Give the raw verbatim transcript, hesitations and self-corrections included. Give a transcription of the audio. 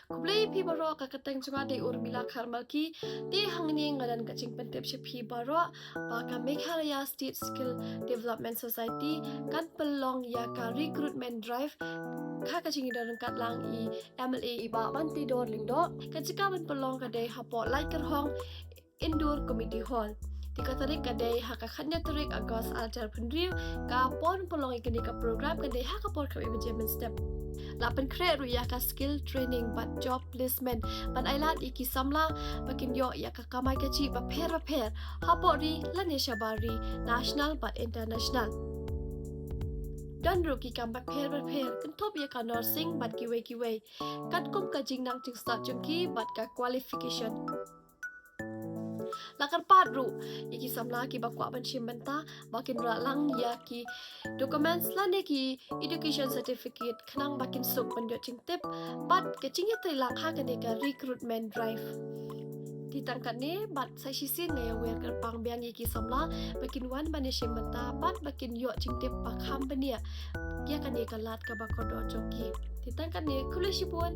Khublei phi baroh, ka kyrteng jong nga dei Urmila Kharmalki. Te hangne nga don ka jingpyntip sha phi baroh ba ka Meghalaya State Skill Development Society kan pynlong ïa ka recruitment drive ha ka jingïadon ryngkat lang i M L A i Bah Banteidor Lyngdoh. Ka jaka ban pynlong ka dei hapoh Laitkyrhong Indoor Community Hall. Te ka tarik ka dei ha ka khatnïa tarik August arhajar arphew hynriew. Ka por pynlong ïa kane ka program ka dei ha ka por khatwei baje mynstep. La pynkhreh ruh ïa ka skill training bad job placement ban ailad ïa ki samla ba kin ïoh ïa ka kamai kajih bapher bapher hapoh ri lane shabar ri, national bad international. Don ruh ki kam bapher bapher kynthup ïa ka nursing bad kiwei kiwei, katkum ka jingnang jingstad jong ki bad ka qualification. La kyrpad ruh ïa ki samla kiba kwah ban shim bynta ba kin rah lang ïa ki documents lane ki education certificate khnang ba kin suk ban ïoh jingtip bad ka jingïatreilang ha kane ka recruitment drive. Te tang katne bad sa shisien nga ïawer kyrpang biang ïa ki samla ba kin wan ban ïashim bynta bad ba kin ïoh jingtip ba kham bniah ïa kane ka lad kaba kordor jong ki. Te tang katne, khublei shibun.